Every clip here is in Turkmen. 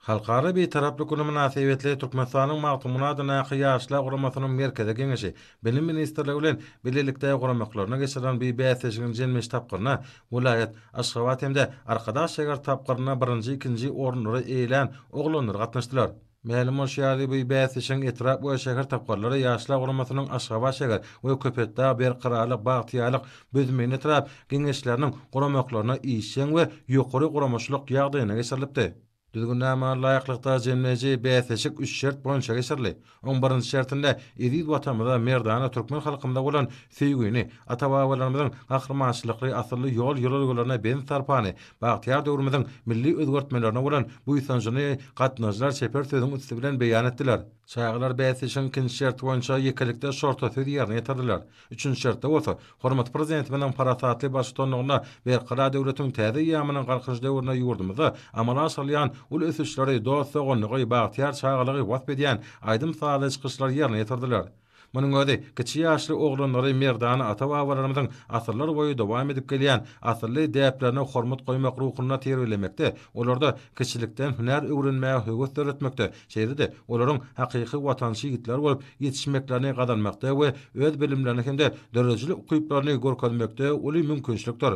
Halkara Bitaraplyk güni mynasybetli Türkmenistanyň Magtymguly adyndaky Ýaşlar guramasynyň Merkezi Geňeşi, Bilim ministrligi bilen bilelikde guramaklaryna geçirilen bu bäsleşigiň jemleýji tapgyryna welaýat, Aşgabat hem-de Arkadag şäher tapgyrynda birinji, ikinji orunlary eýelän oglanlar gatnaşdylar. Mälim bolşy ýaly, bu bäsleşigiň etrap we şäher tapgyrlary Ýaşlar guramasynyň Aşgabat şäher we Köpetdag, Berkararlyk, Bagtyýarlyk, Büzmeýin etrap Geňeşleriniň guramaklaryna işjeň we ýokary guramaçylyk ýagdaýynda geçirilipdi. Düzgünnama laýyklykda jemleýji bäsleşik üç şert boýunça geçirildi. Oň birinji şertinde eziz Watanymyza, merdana türkmen halkymyza bolan söýgini, ata-babalarymyzyň gahrymançylykly asylly ýol-ýörelgelerine belent sarpany, bagtyýar döwrümiziň milli özgertmelerine bolan buýsanjyny gatnaşyjylar çeper sözüň üsti bilen beýan etdiler. Çagalar bäsleşigiň ikinji şerti boýunça ýekelikde şorta söz ýerine ýetirdiler. Üçünji şertde bolsa, hormatly Prezidentimiziň parasatly baştutanlygynda Berkarar döwletiň täze eýýamynyň Galkynyş döwründe ýurdumyzda amala aşyrylýan uly ösüşleri, dost-doganlygy, bagtyýar çagalygy wasp edýän aýdym-sazly çykyşlary ýerine ýetirdiler. Munuň özi kiçi ýaşly oglanlary merdana ata-babalarymyzyň asyrlar boýy dowam edip gelýän asylly däplerine hormat goýmak ruhunda terbiýelemekde, olarda kiçilikden hünär öwrenmäge höwes döretmekde, şeýle-de olaryň hakyky watançy ýigitler bolup ýetişmeklerini gazanmakda we öz bilimlerini hem-de döredijilik ukyplaryny görkezmekde uly mümkinçilikdir.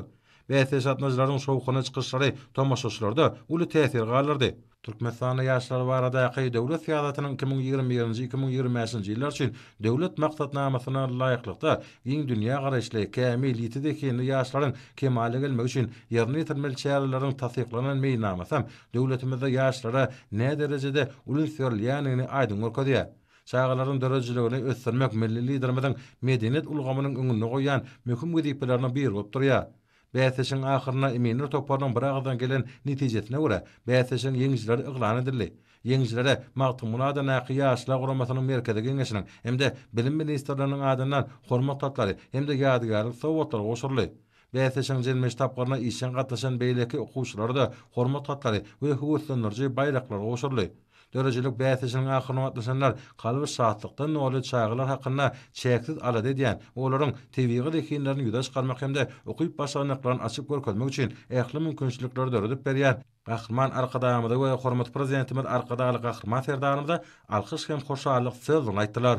Bäsdeş gatnaşyjylaryň şowhunly çykyşlary tomaşaçylarda uly täsir galdyrdy. Türkmenistanda ýaşlar baradaky döwlet syýasatynyň 2021-nji, 2025-nji ýyllar üçin Döwlet maksatnamasyna laýyklykda, giň dünýägaraýyşly, kämil, ýiti zehinli ýaşlaryň kemala gelmegi üçin ýerine ýetirmeli çäreleriň tassyklanan meýilnamasy hem döwletimizde ýaşlara näderejede uly üns berilýändigini aýdyň görkezýär. Çagalaryň döredijiligini ösdürmek milli Liderimiziň medeniýet ulgamynyň öňünde goýýan möhüm wezipeleriniň biri bolup durýar. Bäsleşigiň ahyrynda eminler toparynyň biragyzdan gelen netijesine görä, bäsleşigiň ýeňijileri yglan edildi. Ýeňijilere Magtymguly adyndaky Ýaşlar guramasynyň Merkezi Geňeşiniň hem-de Bilim ministrliginiň adyndan Hormat hatlary hem-de ýadygärlik sowgatlary gowşuryldy. Bäsleşigiň jemleýji tapgyryna işjeň gatnaşan beýleki okuwçylara-da Hormat hatlary we höweslendiriji baýraklar gowşuryldy. Döredijilik bäsleşiginiň ahyryna gatnaşanlar kalby şatlykdan doly çagalar hakynda çäksiz alada edýän we olaryň tebigy zehinlerini ýüze çykarmak hem-de ukyp-başarnyklaryny açyp görkezmek üçin ähli mümkinçilikleri döredip berýän Gahryman Arkadagymyza we hormatly Prezidentimiz Arkadagly Gahryman Serdarymyza alkyş hem hoşallyk sözlerini aýtdylar.